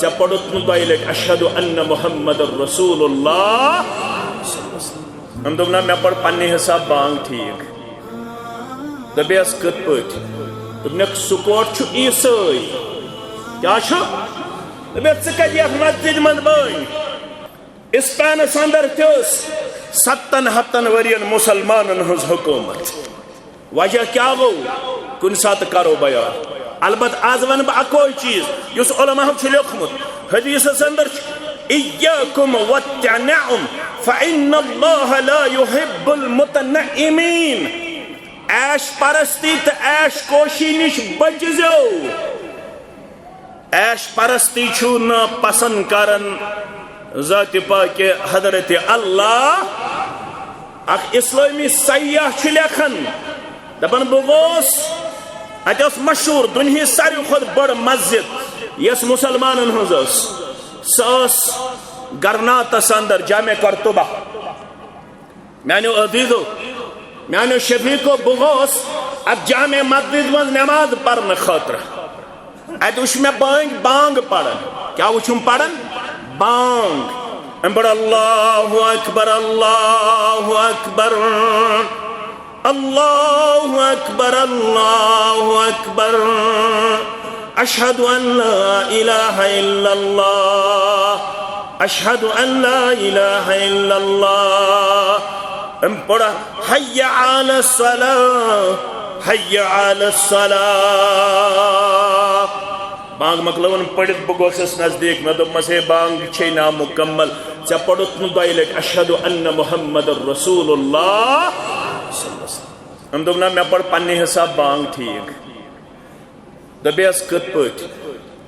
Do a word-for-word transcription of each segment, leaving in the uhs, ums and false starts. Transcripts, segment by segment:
ژےٚ پوٚرُتھ نہٕ دۄیہِ لٹہِ اشہد ان محمد رسول اللہ؟ أمۍ دوٚپ، نہ، مےٚ پٔر پننہِ حساب بانگ ٹھیک۔ دوٚپیس، کِتھ پٲٹھۍ؟ دوٚپنکھ، سُہ کوٹ چھُ عیسٲے۔ کیٛاہ چھُ؟ دوٚپیس، ژٕ کتہِ یتھ مسجد منٛز بٲنۍ؟ اسپینس اندر تہِ ٲس ستن ہتن ؤرین مسلمانن ہٕنٛز حکومت۔ وجہ کیٛاہ گوٚو؟ کُنہِ ساتہٕ کرو بیان۔ البتہ از ونہٕ بہٕ اکوے چیٖز یُس علماہو چھُ لیوٚکھمُت۔ حدیثس اندر چھُ، ایاکم والتنعم فان اللہ لا یحب المتنعمین۔ عیش پرستی تہٕ عیش کوشی نِش بچزیو۔ عیش پرستی چھُ نہٕ پسند کران ذاتِ پاکِ حضرت اللہ۔ اکھ اسلٲمی سیاح چھُ لیکھان، دپان، بہٕ گوس، اتہِ ٲس مشہوٗر دُنیہٕچ ساروی کھۄتہٕ بٔڑ مسجد، یۄس مسلمانن ہٕنٛز ٲس۔ سۄ ٲس گرناطس اندر، جامع قرطبہ۔ میانیو عزیزو، میانیو شفیقو، بہٕ گوس اتھ جامع مسجد منٛز نماز پرنہٕ خٲطرٕ۔ اتہِ وٕچھ مےٚ بٲنگۍ بانگ پران۔ کیٛاہ وٕچھُم پران؟ بانگ۔ أمۍ پٔر، اللہ اکبر، اللہ اکبر، اللہ اکبر، اللہ اکبر۔ اشہد ان لا الہ الا اللہ، اشہد ان لا الہ الا اللہ۔ أمۍ پٔر، حی علی الصلاۃ، حی علی الصلاۃ۔ بانگ مۄکلٲوٕن پٔرِتھ، بہٕ گوٚژھُس نزدیٖک۔ مےٚ دوٚپمَس، ہے، بانگ چھے نامُکمل، ژےٚ پوٚرُتھ نہٕ دۄیہِ لٹہِ اشہد ان محمد رسول اللہ؟ أمۍ دوٚپ، نہ، مےٚ پٔر پننہِ حساب بانگ ٹھیک۔ دوٚپیس، کِتھ پٲٹھۍ؟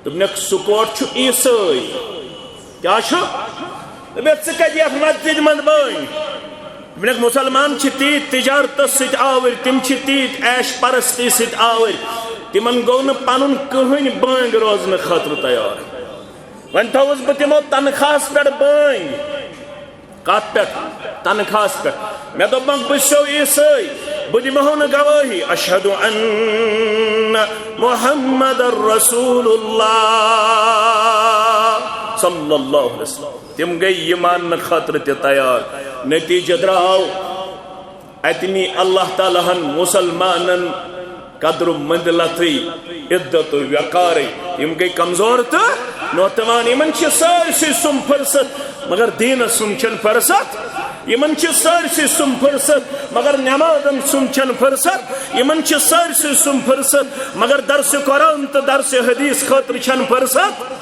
دوٚپنکھ، سُہ کوٹ چھُ عیسٲے۔ کیٛاہ چھُ؟ دوٚپنکھ، ژٕ کتہِ یتھ مسجد منٛز بٲنۍ؟ دوٚپنکھ، مسلمان چھِ تیٖتۍ تجارتس سۭتۍ آوٕرۍ، تِم چھِ تیٖتۍ عیش پرستی سۭتۍ آوٕرۍ، تِمن گوٚو نہٕ پنُن کٕہٕنۍ بٲنگ روزنہٕ خٲطرٕ تیار۔ وۄنۍ تھٲوٕس بہٕ تِمو تنخواہس پٮ۪ٹھ بٲنگ۔ کتھ پٮ۪ٹھ؟ تنخواہس پٮ۪ٹھ۔ مےٚ دوٚپمکھ، بہٕ چھُسو عیسٲے، بہٕ دِمہو نہٕ گوٲہی، اشہد ان محمد رسول اللہ صلی اللہ علیہ وسلم۔ تِم گٔے یہِ ماننہٕ خٲطرٕ تہِ تیار۔ نتیجہ درٛاو، اتہِ نی اللہ تعالیٰ ہن مسلمانن قدر و منزلتٕے، عزت و وقارٕے۔ یِم گٔے کمزور تہٕ نوتوان۔ یِمن چھِ سٲرسٕے سُم فرصت، مگر دیٖنس سُم چھَنہٕ فرصت۔ یِمن چھِ سٲرسٕے سُم فرصت، مگر نمازن سُم چھَنہٕ فرصت۔ یِمن چھِ سٲرسٕے سُم فرصت، مگر درس قرآن تہٕ درس حدیث خٲطرٕ چھَنہٕ فرصت۔